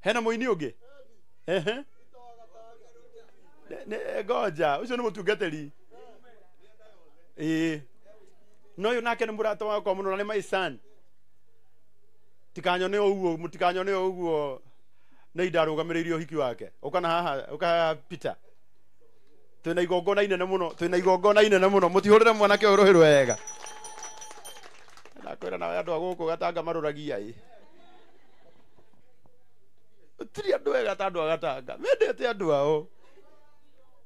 Hena muini ungi? Ehe. Ngoja, ucio ni mutungatiri. Ĩĩ. No uyu nake ni murata wakwa muno na ni my son. Tikanyone uguo, mutikanyone uguo. Nĩ ndarũgamĩrĩirie ũhiki wake. Ũka na haha, ũka haha Peter. Twĩna igongona inene mũno, twĩna igongona inene mũno. Mũtihũrĩre mwanake ũyũ rũhĩ rwega. Ndakwĩra nawe andũ a gũkũ Gatanga marũragia ĩ. Tiri andũ ega ta andũ a Gatanga. Mendete andũ ao.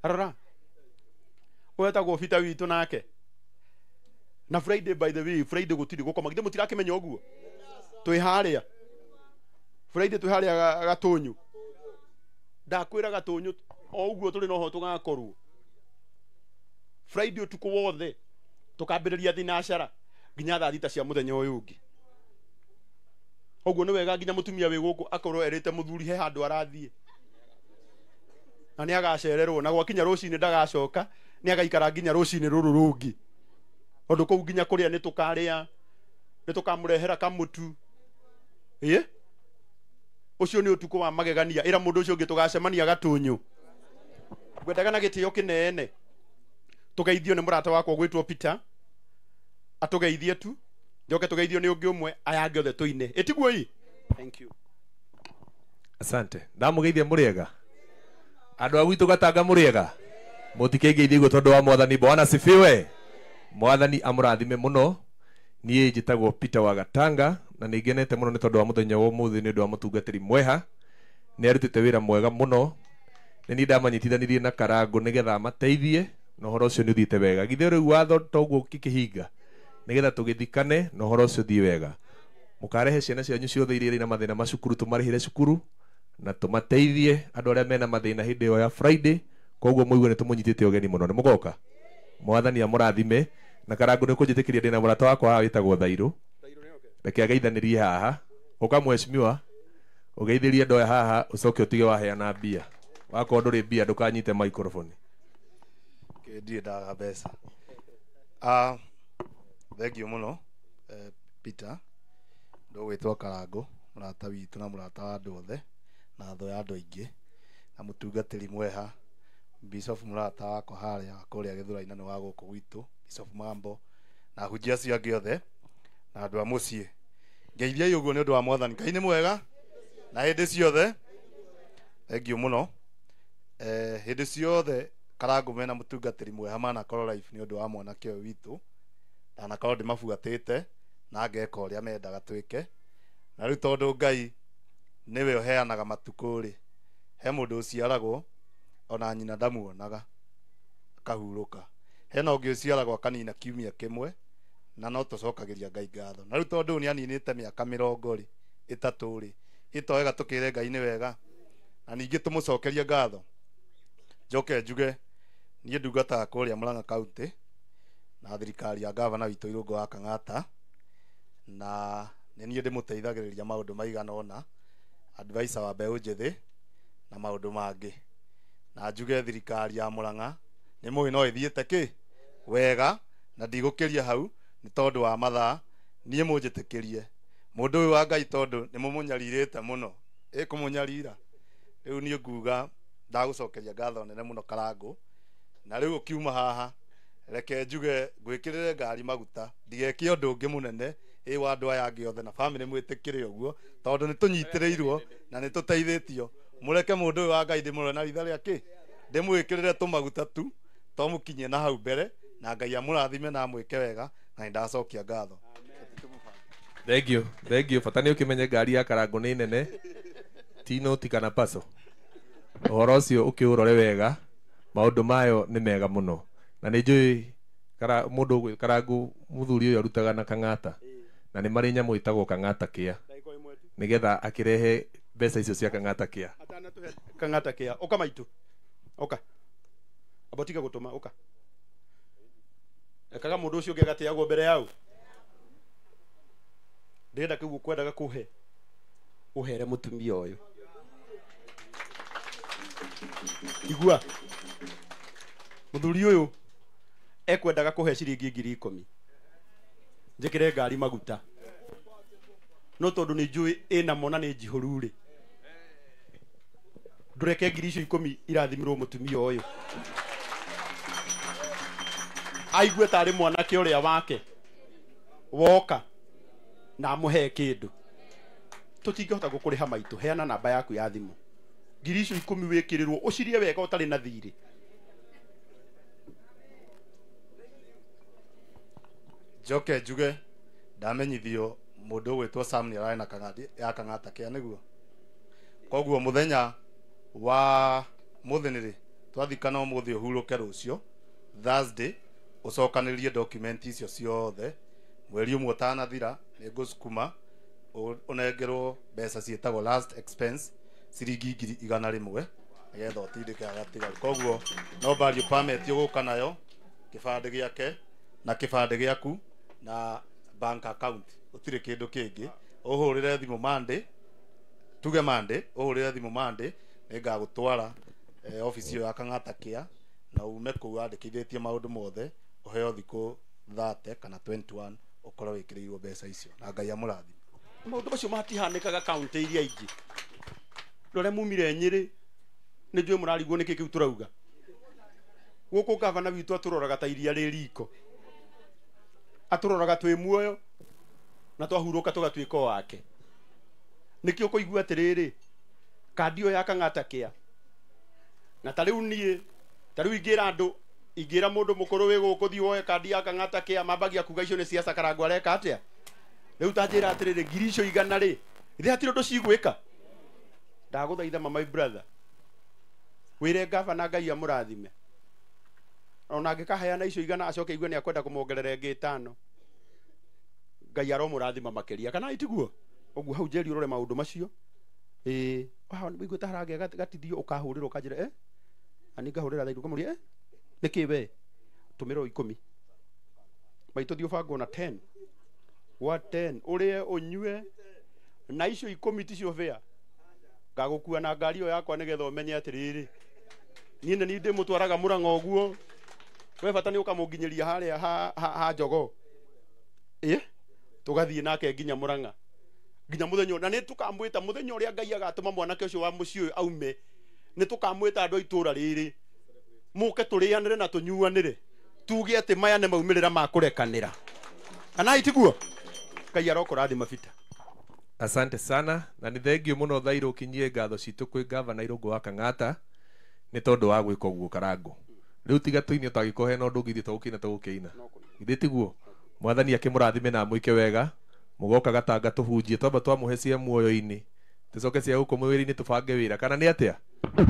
Arora. Wetagwo Peter witũ nake. Na Friday, by the way, Friday gũtirĩ gũkoma. Githĩ mũtirakĩmenya ũguo? Twĩ harĩa. Friday twĩ harĩa Gatũnyũ. Ndakwĩra Gatũnyũ o ũguo tũrĩ noho tũgakorwo. Friday ũtukũ wothe tũkambĩrĩria thinacara nginya thaa 6 cia mũthenya ũyũ ũngĩ. Ũguo nĩ wega nginya mũtumia wĩ gũkũ akorwo erĩte mũthuri he handũ arathiĩ. Na nĩ agacererwo na gwakinya rũcinĩ ndagacoka, nĩ agaikara nginya rũcinĩ rũrũ rũngĩ. Tondũ kũu nginya kũrĩa nĩ tũkarĩa, nĩ tũkamũrehera kamũtu. Ĩĩ? Ũcio nĩ ũtukũ wa magegania. Ĩra mũndũ ũcio ũngĩ tũgacemania Gatũnyũ. Ngwendaga na gĩtĩo kĩnene tũgeithio nĩ mũrata wakwa ũgwĩtwo Peter. Atũgeithie tu. Njoke tũgeithio nĩ ũngĩ ũmwe, aya angĩ othe tũine. Ĩtiguo ĩ? Thank you. Asante. Ndamũgeithia mũrĩega. Andũ a gwitũ Gatanga mũrĩega. Mũtikĩngeithie ũguo tondũ wa Mwathani. Bwana sifiwe. Mwathani amũrathime mũno. Niĩ njĩtagwo Peter wa Gatanga na nĩ ngenete mũno nĩ tondũ wa mũthenya wa ũmũthĩ nĩ ũndũ wa mũtungatĩri Mweha. Nĩ arutĩte wĩra mwega mũno. Nĩ niĩ ndamanyitithanirie na Karangũ nĩgetha amateithie na ũhoro ũcio nĩ ũthiĩte wega. Githĩ rĩu watho toguo ũkĩkĩhinga nĩgetha tũgĩthikane na ũhoro ũcio ũthiĩ wega. Mũkarehe ciana cianyu ciothe iria irĩ na mathĩna ma cukuru tũmarĩhĩre cukuru na tũmateithie andũ arĩa mena mathĩna hĩndĩ ĩyo ya Friday. Koguo mũigue nĩ tũmũnyitĩte ũgeni mũno. Nĩ mũgoka? Mwathani amũrathime. Na Karangũ nĩ ũkũnjĩtĩkĩria ndĩna mũrata wakwa haha wĩtagwo Thairũ. Reke ageithanĩrie haha. Ũka mheshimiwa, ũgeithĩrie andũ aya haha ũcoke ũtige waheana mbia. Wakorwo ndũrĩ mbia ndũkanyite microphone. Ndirĩ ndaga mbeca. Thank you mũno, Peter. Ndũgwĩtwo Karangũ, mũrata witũ na mũrata wa andũ othe na thũ ya andũ aingĩ na mũtungatĩri Mweha, Bishop mũrata wakwa harĩa kũrĩa Gĩthũrai na nĩ wa gũkũ gwitũ, Bishop Mambo na ahunjia acio angĩ othe na andũ a mũciĩ. Ngeithiai ũguo nĩ ũndũ wa Mwathani. Ngai nĩ mwega na hĩndĩ ciothe. Thank you mũno. Hĩndĩ ciothe Karangũ mena mũtungatĩri Mweha manakorwo live nĩ ũndũ wa mwanake ũyũ witũ. Ndanakorwo ndĩmabuatĩte na ngeka ũrĩa mendaga twĩke. Na rĩu tondũ Ngai nĩwe ũheanaga matukũ rĩ, he mũndũ ũciaragwo ona nyina ndamuonaga akahurũka. Hena ũngĩ ũciaragwo akanina kiumia kĩmwe na no tũcokagĩria Ngai ngatho. Na rĩu tondũ nĩ aninĩte mĩaka mĩrongo rĩ, ĩtatũ rĩ, ĩto wega tũkĩre Ngai nĩ wega na ningĩ tũmũcokerie ngatho. Njoke njuge niĩ ndungataga kũrĩa Murang'a County na thirikari ya gavana witũ Irũngũ wa Kang'ata, na nĩ niĩ ndĩmũteithagĩrĩria maũndũ maigana ũna, advisor wa mbeũ njĩthĩ na maũndũ mangĩ. Na njuge thirikari ya Murang'a nĩ mũĩ no ĩthiĩte kĩ wega, na ndigũkĩria hau nĩ tondũ wa mathaa. Niĩ mũnjĩtĩkĩrie mũndũ ũyũ wa Ngai tondũ nĩ mũmũnyarirĩte mũno, ĩkũmũnyarira rĩu niĩ nguga ndagũcokeria ngatho nene mũno Karangũ. Na rĩu ũkiuma haha reke njuge ngwĩkĩrĩre ngari maguta ndigeke ũndũ ũngĩ mũnene ĩ wa andũ aya angĩ othe na family mwĩtĩkĩre ũguo tondũ nĩ tũnyitĩrĩirwo na nĩ tũteithĩtio. Mũreke mũndũ ũyũ wa Ngai ndĩmũrore na ritha rĩa kĩ, ndĩmwĩkĩrĩre tũmaguta tu tomũkinyie na hau mbere, na Ngai amũrathime na amwĩke wega, na nĩndacokia ngatho. Thank you, thank you. Bata nĩ ũkĩmenye ngari ya Karangũ nĩ nene, ti noti kana paso. Ũhoro ũcio ũkĩũrore wega, maũndũ mayo nĩ mega mũno. Na nĩ njũĩ mũndũ ũgwĩ Karangũ mũthuri ũyũ arutaga na Kang'ata, na nĩ marĩ nyamũ ĩtagwo Kang'ata Kĩa, nĩgetha akĩrehe mbeca icio cia Kang'ata Kĩa. Atanatũhe Kang'ata Kĩa. Ũka maitũ, ũka. Amba tiga gũtũma, ũka. Ekaga mũndũ ũcio ũngĩ agatĩagwo mbere yau. Ndĩrenda kĩu ũkwendaga kũhe, ũhere mũtumia ũyũ. Igua. Mũthuri ũyũ ekwendaga kũhe ciringi 10,000. Njĩkĩre ngari maguta. No tondũ nĩ njũĩ ĩna mo na nĩ njihũru rĩ, Ndũreke ngiri icio 10 irathimirwo mũtumia ũyũ. Aigue tarĩ mwanake ũrĩa wake woka na amũhe kĩndũ. Tũtingĩhota gũkũrĩha maitũ, heana namba yaku ya thimũ. Ngiri icio 10 wĩkĩrĩrwo ũcirie wega ũtarĩ na thirĩ. Njoke njuge ndamenyithio mũndũ ũgwĩtwo Sam nĩ ararĩ na kang'ati ya Kang'ata kĩa nĩguo. Koguo mũthenya wa mũthĩ rĩ twathikana ũmũthĩ ũhurũke rũciũ Thursday ũcokanĩrĩrie document icio ciothe mweri ũmwe ũtanathira nĩ ngũcukuma ũnengerwo mbeca ciĩtagwo last expense ciringi 100,000 nĩgetha ũtindĩke agatigari. Koguo no value permit ũgũka nayo kĩbandĩ gĩake na kĩbandĩ gĩaku na bank account ũtirĩ kĩndũ kĩngĩ. Ũhũrĩre thimũ Monday, tuge Monday, ũhũrĩre thimũ Monday nĩngagũtwara office ĩyo ya Kang'ata Kĩa na ume kũu wandĩkithĩtie maũndũ mothe ũheo thikũ 30 kana 21 ũkorwo wĩkĩrĩirwo mbeca icio na Ngai amũrathime. Maũndũ macio matihanĩkaga kaunti iria ingĩ. Rore mumire Nyĩrĩ nĩ njũĩ mũrarigwo nĩkĩ kĩu tũrauga. Gũkũ gavana witũ atũroraga ta iria rĩ riko. Atũroraga twĩ muoyo na twahurũka tũgatuĩka o wake. Nĩkĩo ũkũigua atĩrĩrĩ kandi ĩyo ya Kang'ata Kĩa. Na ta rĩu niĩ ta rĩu ingĩra andũ ingĩra mũndũ mũkũrũ wĩ gũkũ thiĩ woe kandi ya Kang'ata Kĩa mambagia kuga icio nĩ ciaca Karangũ areka atĩa. Rĩu ta njĩra atĩrĩrĩ ngiri icio 100 rĩ ithe hatirĩ ũndũ cigwĩka. Ndagũthaitha ma my brother wĩre gavana Ngai amũrathime. Ona angĩkaheana icio 100 acoke igue nĩ akwenda kũmwongerera ĩngĩ 5 Ngai aromũrathima makĩria kana itiguo. Ũguo hau njeri ũrore maũndũ macio. Ĩĩ wĩigue ta haragĩa gatithio ũkahũrĩrwo ũkanjĩra na ningahũrĩra thaa ũkamũria nĩkĩ we tũmĩrwo 10 maitũ thiĩ ũbangwo na 10 wa 10 ũrĩe ũnyue na icio 10 ticio bĩa ngagũkua na ngari ĩyo yakwa nĩgetha ũmenye atĩrĩrĩ niĩ nĩ niĩ ndĩmũtwaraga Mũrang'a ũguo we bata nĩ ũkamũnginyĩria harĩa ha Jogoo ĩ tũgathiĩ nake nginya Mũrang'a nginya mũthenya na nĩ tũkamwĩta mũthenya ũrĩa Ngai agatũma mwanake ũcio wa mũciĩ ũyũ aume nĩ tũkamwĩta andũ a itũũra rĩrĩ mũke tũrĩanĩre na tũnyuanĩre tuge atĩ maya nĩ maumĩrĩra ma kũrekanĩra kana itiguo. Ngai arokũrathima Peter. Asante sana na nĩ thengio mũno thairũ kinyie ngatho citũ kwĩ gavana Irũngũ wa Kang'ata nĩ tondũ wa gwĩka ũguo Karangũ. Rĩu tiga tũinio twagĩkorwo hena ũndũ ũngĩ ithuĩ tũgũkĩina tũgũkĩina githĩ tiguo. Mwathani akĩmũrathime na amwĩke wega mũgoka Gatanga tũhunjie twamba twamũhe cia muoyo-inĩ tũcoke cia gũkũ mwĩrĩ-inĩ tũbange wĩra kana nĩ atĩa.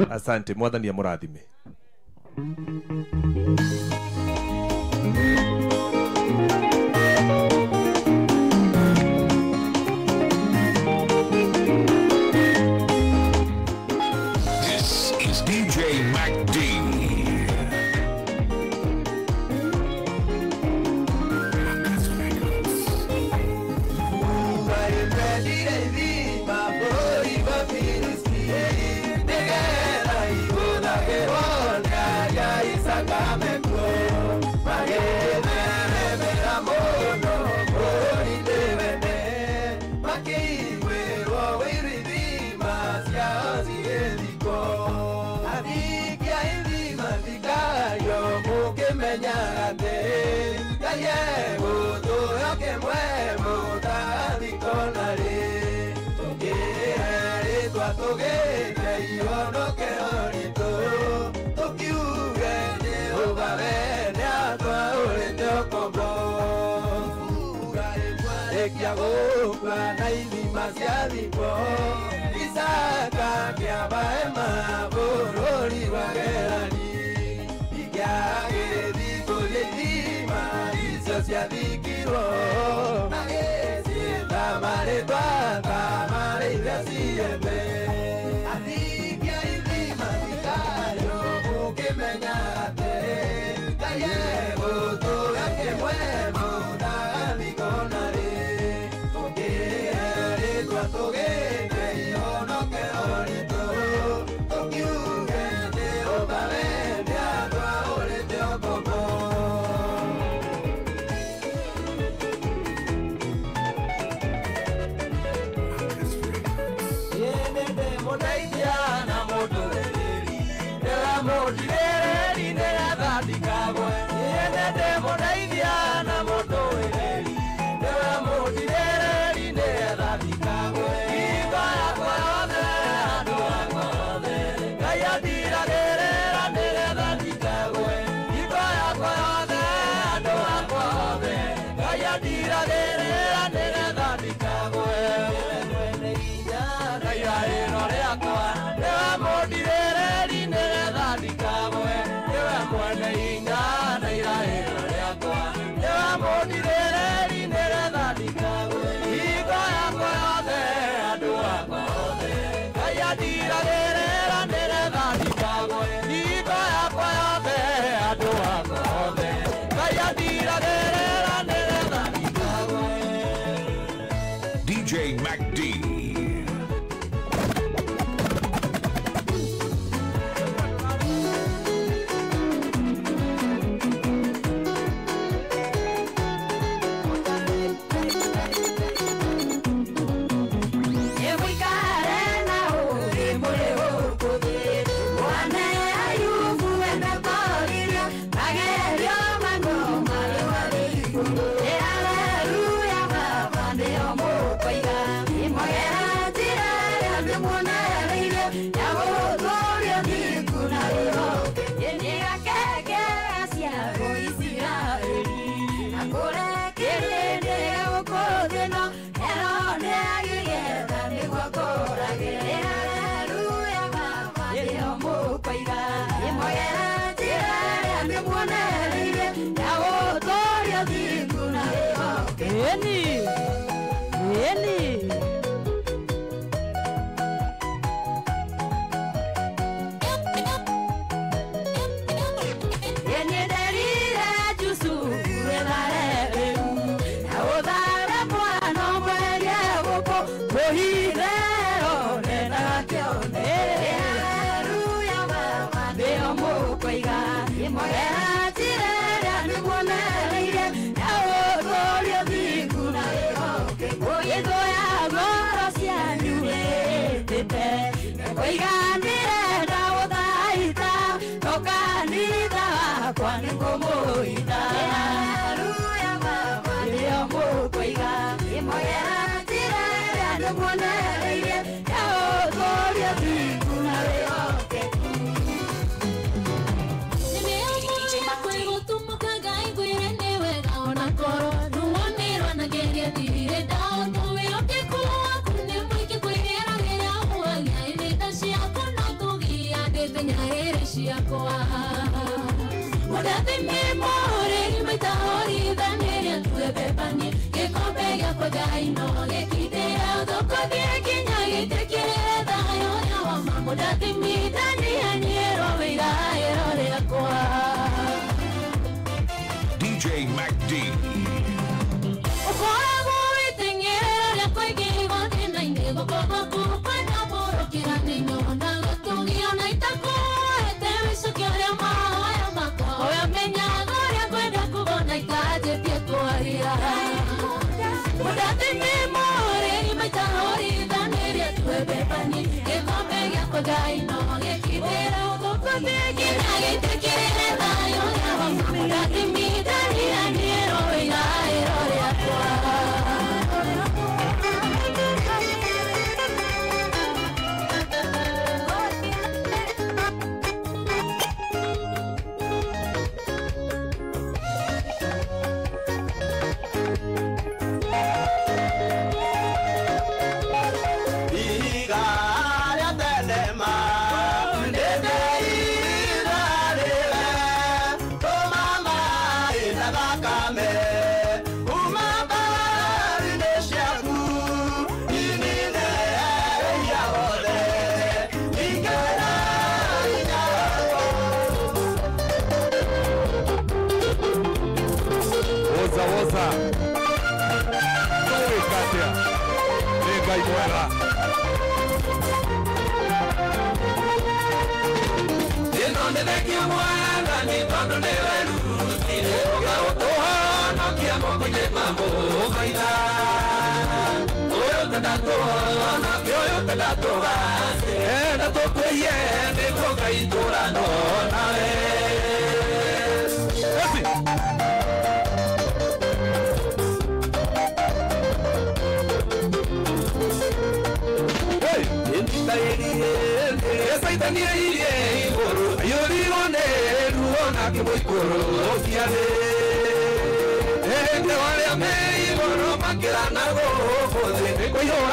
Asante, mwathani amũrathime. This is DJ Mac D. Nĩ ndĩmũteithia na mũndũ. andiragĩrĩra nĩgetha ndikagwe hingo yakwa yothe andũ akwa othe Ngai andiragĩrĩra nĩgetha ndikagwe. DJ Mac D. DJ Mac D. Oyo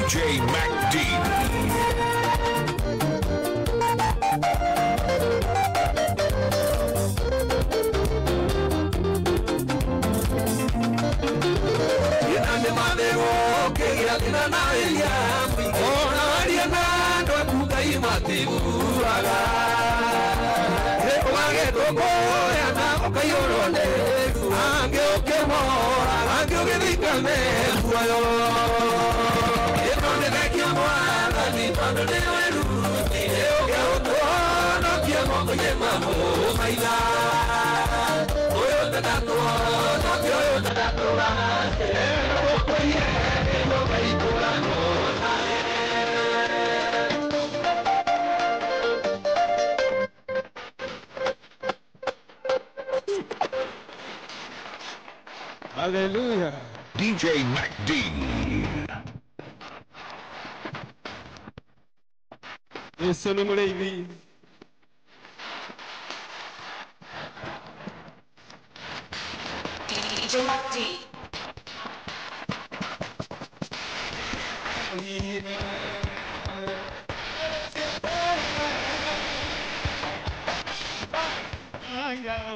DJ Mac D. Hallelujah. DJ Mac D. Yesu ni muleivi. DJ Mac D.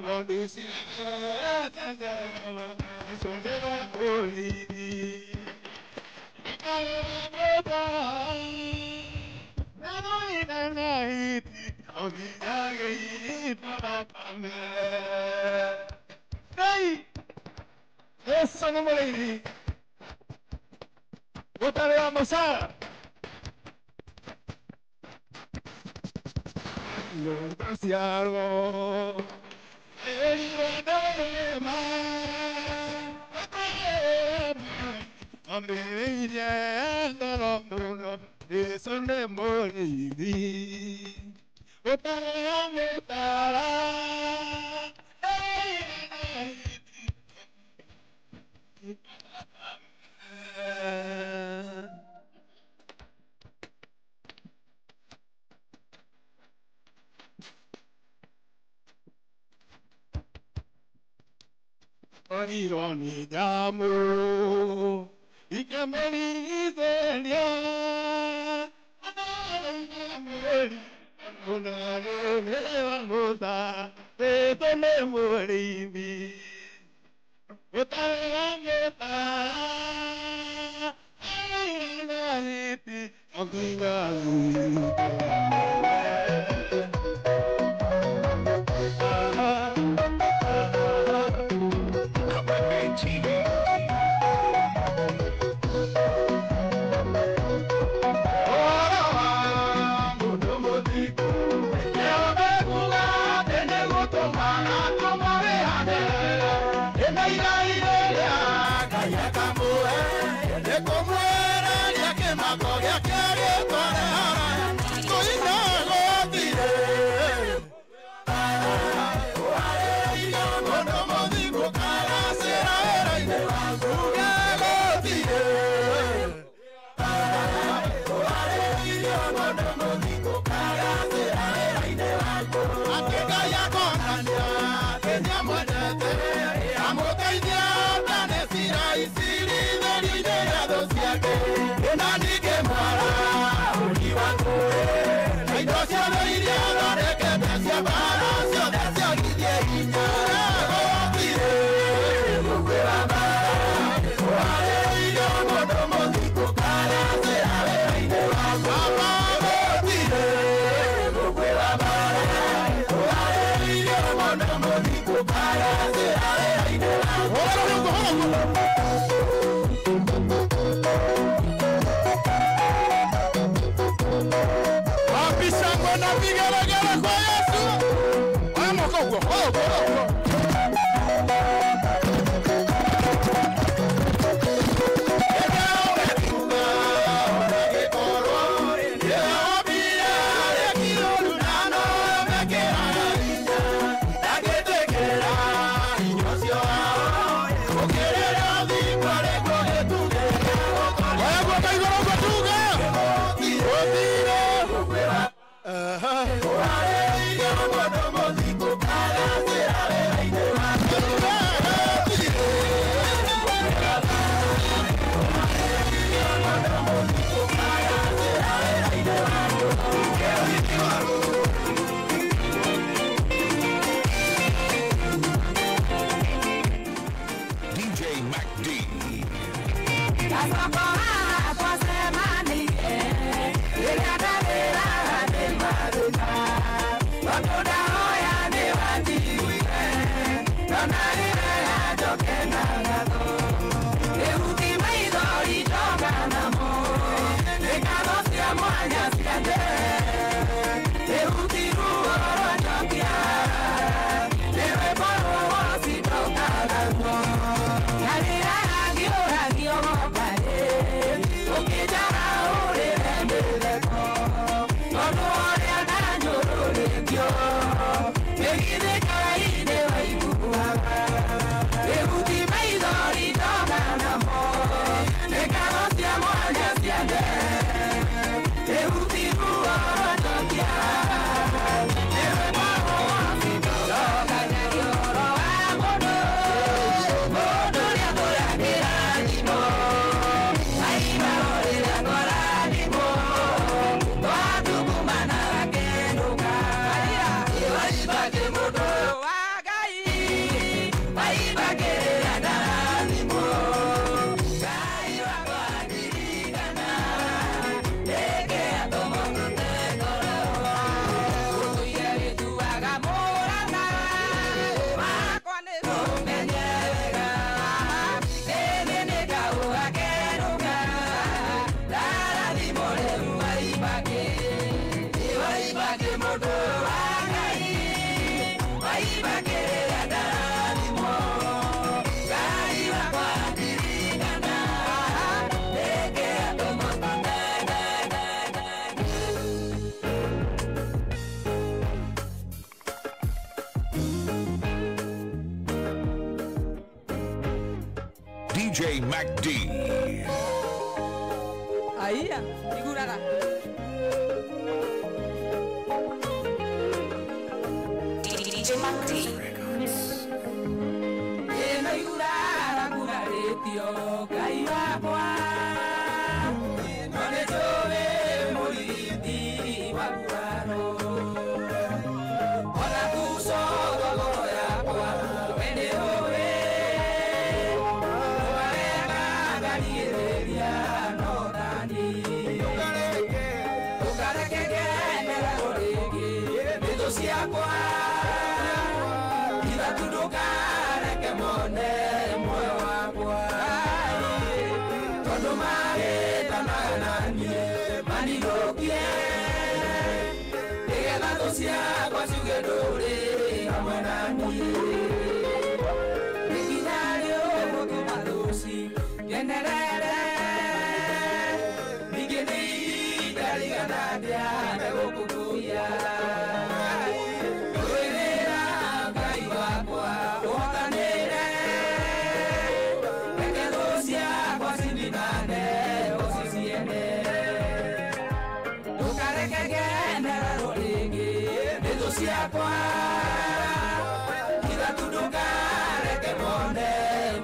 Kabembe TV. Tondũ ndahoya nĩ wanjiguire ndona rĩrĩa njoke na ngatho rĩu ti maithori njoka namo nĩ ngatho cia mwanya cia ndehe rĩu ti ruo rwanjokia nĩ rwĩmbo rũũ cindoka naruo na rĩrĩa ngĩũragio goka-rĩ ũkĩnjara ũrĩre mĩtheko tondũ ũrĩa ndanyũrũrĩtio nĩ githĩ Ngai nĩ waiguaga rĩu ti maithori njoka namo nĩ ngatho cia mwanya cia ndehe rĩu ti ruo rwanjokia nĩ rwĩmbo rũũ cindoka nyagia ũhoro wa mũndũ mũndũ ũrĩa tũragĩra thimũ aima rĩrĩa twarathimwo twatungumana akenũka waibake mũndũ wa Ngai waibake rĩrĩa ndarathimwo Ngai wakwa ndirikana rĩngĩ atũmwo tũte ngoro ũtũire wĩtuaga mũrata wakwa nĩ tũmenye wega ĩthĩ nĩ kahũa kenũka ndarathimwo rĩu waibake waibake mũndũ wa Ngai waibake rĩrĩa ndarathimwo Ngai wakwa ndirikana rĩngĩ atũmwo tũte DJ Mac D. Aiya, iguraga. DJ Mac D. Ĩno iguraga ngurarĩtio Ngai wakwa no nĩ njũĩ mũrigiti wa nguraro ona kucogo ngoro yakwa we nĩ ũĩ ũkareka ngarigĩrĩria no nani ũkareke ngenererwo rĩngĩ nĩ thũ ciakwa ithatũ ndũkareke mone muoyo wakwa tondũ mahĩtanaga na niĩ manithũkie nĩgetha thũ ciakwa ciuge ndũrĩ hamwe na niĩ ikinya rĩũgũtũma thũ cingenerere ningĩ nĩ ihinda rĩigana atĩa megũkũkũia rũĩrĩra Ngai wakwa ũhotanĩre reke thũ ciakwa cininane ũciciene ndũkareke ngenererwo rĩngĩ nĩ thũ ciakwa ithatũ ndũkareke mone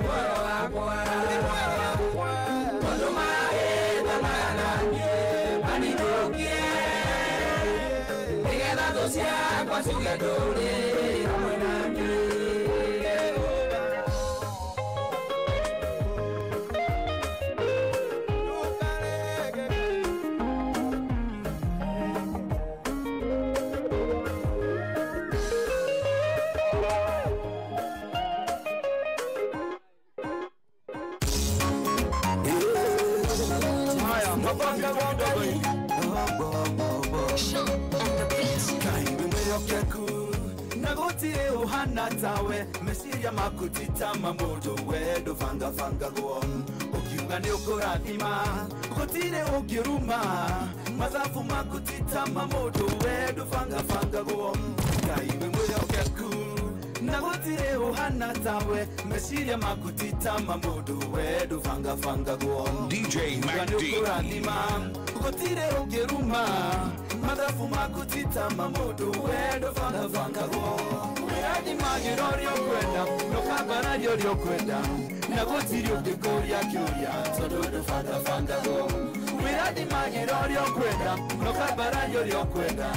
muoyo wakwa tondũ mahĩtanaga na niĩ manithũkie nĩgetha thũ ciakwa ciuge ndũrĩ hamwe na niĩ. Na gũtirĩ ũhana tawe meciria maku ti ta ma mũndũ we ndũbangabangagwo ũkiuga nĩ ũkũrathima gũtirĩ ũngĩruma mathabu maku ti ta ma mũndũ we ndũbangabangagwo Ngai wĩ mwĩhokeku na gũtirĩ ũhana tawe meciria maku ti ta ma mũndũ we ndũbangabangagwo DJ Mac nĩ D. ũkũrathima gũtirĩ ũngĩruma mathabu maku ti ta ma mũndũ we ndũbangabangagwo wĩrathimagĩra ũrĩa ũkwenda ndũkambararia ũrĩa ũkwenda na gũtirĩ ũngĩkũria kĩũria tondũ ndũbangabangagwo wĩrathimagĩra ũrĩa ũkwenda ndũkambararia ũrĩa ũkwenda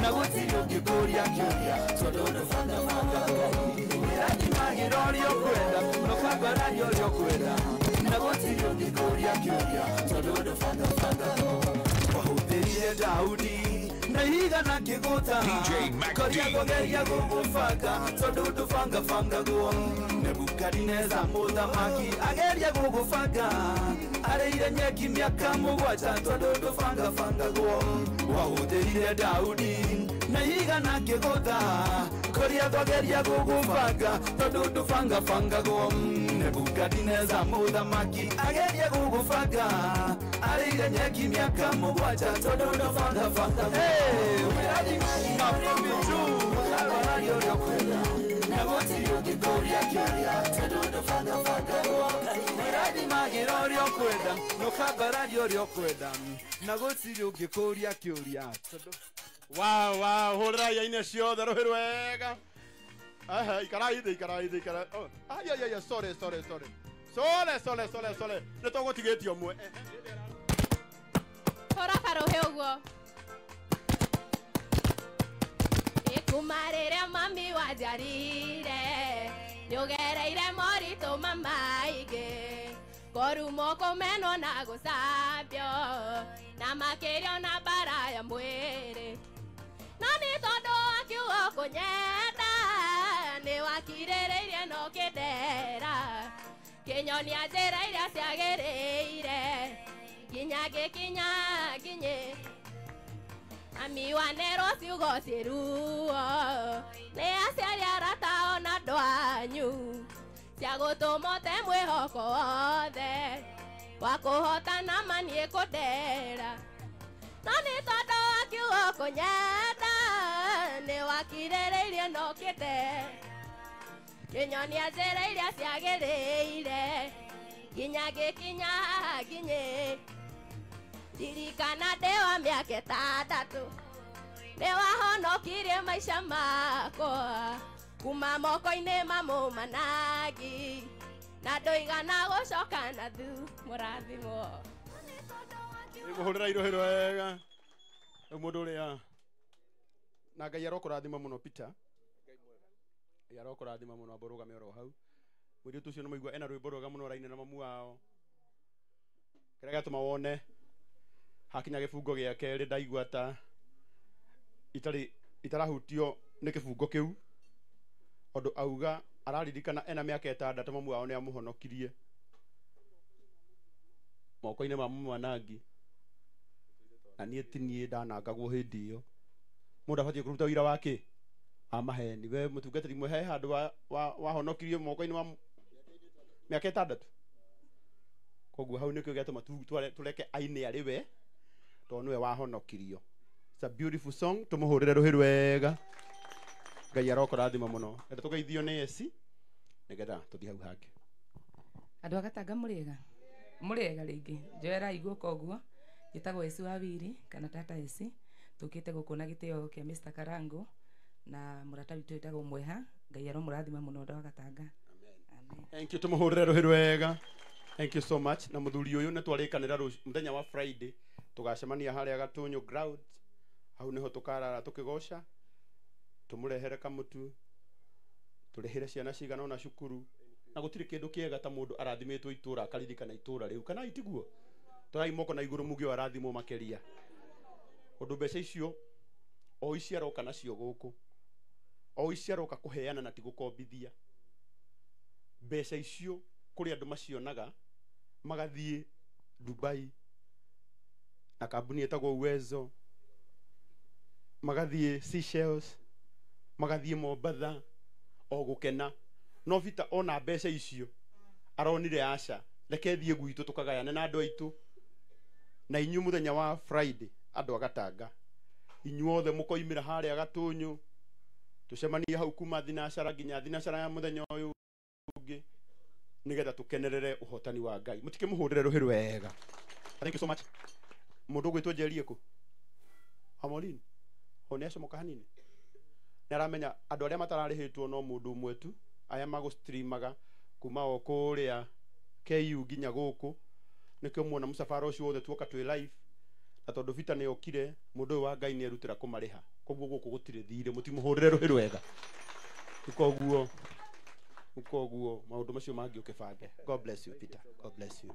na gũtirĩ ũngĩkũria kĩũria tondũ ndũbangabangagwo wĩrathimagĩra ũrĩa ũkwenda ndũkambararia ũrĩa ũkwenda na gũtirĩ ũngĩkũria kĩũria tondũ ndũbangabangagwo wahũthĩrire Daudi Na ihiga na kĩgũta DJ Mac D. Koria kũgeria gũgũbanga tondũ ndũbangabangagwo. Nebukadineza mũthamaki ageria gũgũbanga arĩire nyeki mĩaka mũgwanja tondũ ndũbangabangagwo. Wahũthĩrire Daudi na ihiga na kĩgũtha koria twageria gũgũbanga tondũ ndũbangabangagwo. Nebukadineza mũthamaki ageria gũgũbanga arĩire nyeki mĩaka mũgwanja tondũ ndũbangabangagwo. Hey, na gũtirĩ ũngĩkũria kĩũria tondũ ndũbangabangagwo. Wĩrathimagĩra ũrĩa ũkwenda na ũkambararia ũrĩa ũkwenda na gũtirĩ ũngĩkũria kĩũria tondũ. Wow, wow, hũrĩrai aini ciothe rũhĩ rwega. Aha, ikarai thĩ, ikarai thĩ, ikarai. Oh, ai ai ai, sorry, sorry, sorry. Sorry, sorry, sorry, sorry. Nĩ tũgũtigĩtie ũmwe. Hũra karũhĩ ũguo. Kuma rĩrĩa mami wanjarire nĩũgereire moritũ mamaingĩ kũrumwo kũmenwo na gũcambio na makĩrio na mbara ya mwĩrĩ no nĩ tondũ wa kiugo kũnyenda nĩwakirĩrĩirie na ũkĩndera kĩnyonia njĩra iria ciagĩrĩire nginya ngĩkinya nginyĩ. Mami wanerwo ciugo ciruo nĩ aciari arata ona andũ anyu cia gũtũma ũte mwĩhoko wothe wa kũhotana maniĩ kũndera no nĩ tondũ wa kiugo kũnyenda nĩwakirĩrĩirie na ũkĩndera kĩnyonia njĩra iria ciagĩrĩire nginya ngĩkinya nginyĩ. Ririkana ndĩ wa mĩaka ĩtandatũ nĩwahonokirie maica makwa kuma moko-inĩ ma mũmanangi na ndũigana gũcoka na thu mũrathimwo. Hũrĩra irũhĩ rwega. Rĩu mũndũ ũrĩa na Ngai arokũrathima mũno Peter. Ngai arokũrathima mũno amba ũrũgame oro hau. Mũirĩtu ũcio nĩ mũigua ena rwĩmbo rwega mũno araina na mamu wao. Kĩrĩa gĩatũma wone hakinya gĩbungo gĩa kerĩ ndaigua ta itarĩ itarahutio nĩ kĩbungo kĩu ũndũ auga araririkana ena mĩaka ĩtandatũ mamu wao nĩ amũhonokirie moko-inĩ ma mũmanangi na niĩ ti niĩ ndanangagwo hĩndĩ ĩyo. Mũndũ abatiĩ kũruta wĩra wake wa maheni. We mũtungatĩri mwe he handũ wahonokirio moko-inĩ ma mĩaka ĩtandatũ. Koguo hau nĩkĩo gĩatũma tũreke aine arĩ we tondũ nĩwe wahonokirio. It's a beautiful song. Tũmũhũrĩre rũhĩ rwega. Ngai arokũrathima mũno. Reke tũgeithio nĩ Esi nĩgetha tũthiĩ hau hangĩ. Andũ a Gatanga mũrĩega? Mũrĩega rĩngĩ. Njoerai guoko ũguo. Njĩtagwo Esi wa Wiri kana Tata Esi. Tũkĩte gũkũ na gĩtĩo kĩa Mr. Karango na mũrata witũ wĩtagwo Mweha. Ngai aromũrathima mũno andũ a Gatanga. Amen. Thank you. Tũmũhũrĩre rũhĩ rwega. Thank you so much. Na mũthuri ũyũ nĩ twarĩkanĩra mũthenya wa Friday tũgacemania harĩa Gatũnyũ ground. Hau nĩho tũkarara tũkĩgoca tũmũrehere kamũtu tũrĩhĩre ciana cigana ona cukuru na gũtirĩ kĩndũ kĩega ta mũndũ arathimĩtwo itũra akaririkana itũra rĩu kana itiguo tũrai moko na igũrũ muge arathimwo makĩria ũndũ mbeca icio o ici aroka nacio gũkũ o ici aroka kũheana na ti gũkombithia mbeca icio kũrĩ andũ macionaga magathiĩ Dubai na kambuni ĩtagwo Uwezo magathiĩ Seychelles magathiĩ Mombatha o gũkena no Vita ona mbeca icio aronire aca reke thiĩ gwitũ tũkagayane na andũ aitũ na inyuĩ mũthenya wa Friday andũ a Gatanga inyuothe mũkoimĩra harĩa Gatũnyũ tũcemanie hau kuma thinacara nginya thinacara ya mũthenya ũyũ ũngĩ nĩgetha tũkenerere ũhotani wa Ngai. Mũtikĩmũhũrĩre rũhĩ rwega. Thank you so much. Mũndũ ũgwĩtwo Njeri kũ? Amolin. Ho nĩ acomoka hanini. Nĩ aramenya andũ arĩa matararĩhĩtwo no mũndũ ũmwe tu aya magũstreamaga kuma o kũrĩa KU nginya gũkũ nĩkĩo muona mũcabara ũcio wothe tuoka twĩ live na tondũ Vita nĩ okire mũndũ ũyũ wa Ngai nĩ erutĩra kũmarĩha koguo gũkũ gũtirĩ thirĩ mũtimũhũrĩre rũhĩ rwega. Koguo maũndũ macio mangĩ ũkĩbange. God bless you Peter. God bless you.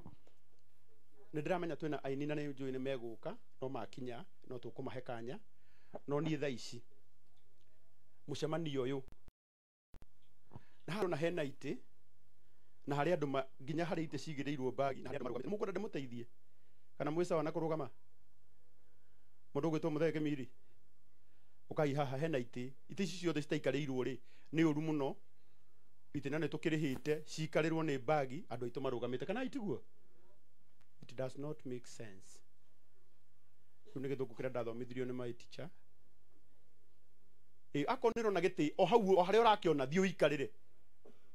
Nĩ ndĩramenya twĩna aini na nĩ njũĩ nĩ megũka no makinya no tũkũmahe kanya No niĩ thaa ici mũcemanio ũyũ na handũ na hena itĩ na harĩ andũ nginya harĩ itĩ cigĩrĩirwo mbagi na harĩ andũ marũgamĩte. Mũkwenda ndĩmũteithie kana mwĩ sawa na kũrũgama? Mũndũ ũgwĩtwo Mũthee Kĩmiri, ũkai haha hena itĩ. Itĩ ici ciothe citaikarĩirwo rĩ nĩ ũru mũno, itĩ na nĩ tũkĩrĩhĩte cikarĩrwo nĩ mbagi andũ aitũ marũgamĩte, kana itiguo? It does not make sense. Rĩu nĩ gĩthũngũ kĩrĩa ndathomithirio nĩ my teacher. Akorwo nĩ ũrona gĩtĩ o hau o harĩa ũrakĩona, thiĩ ũikarĩre.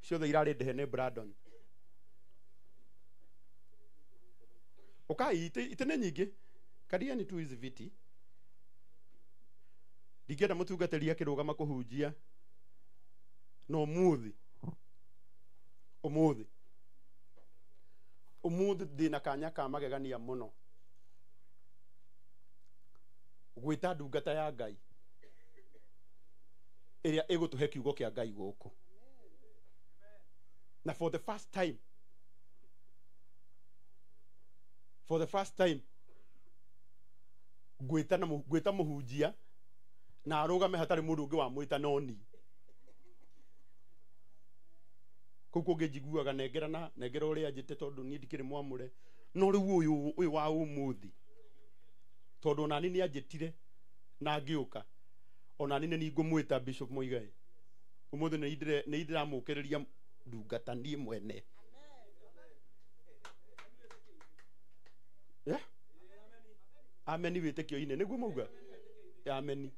Ciothe irarĩ ndehe nĩ Brandon. Ũkai, itĩ nĩ nyingĩ, karieni tu hizi viti. Ndingĩenda mũtungatĩri akĩrũgama kũhunjia, no ũmũthĩ ũmũthĩ ũmũthĩ ndĩna kanya ka magegania mũno gwĩta ndungata ya Ngai ĩrĩa ĩgũtũhe kiugo kĩa Ngai gũkũ. Na for the first time, for the first time ngwĩta na ngwĩta mũhunjia na arũgame hatarĩ mũndũ ũngĩ wamwĩta no niĩ. Kũu kũngĩ njiguaga nengera na nengera ũrĩa njĩte tondũ niĩ ndikĩrĩ mwamũre, no rĩu ũyũ wa ũmũthĩ tondũ onani nĩ anjĩtire na ngĩũka, onani nĩ niĩ ngũmwĩta Bishop Muigai. Ũmũthĩ nĩ ndĩramũkĩrĩria ndungata niĩ mwene. Yeah? Ameni wĩtĩkio-inĩ nĩguo mauga? Ameni.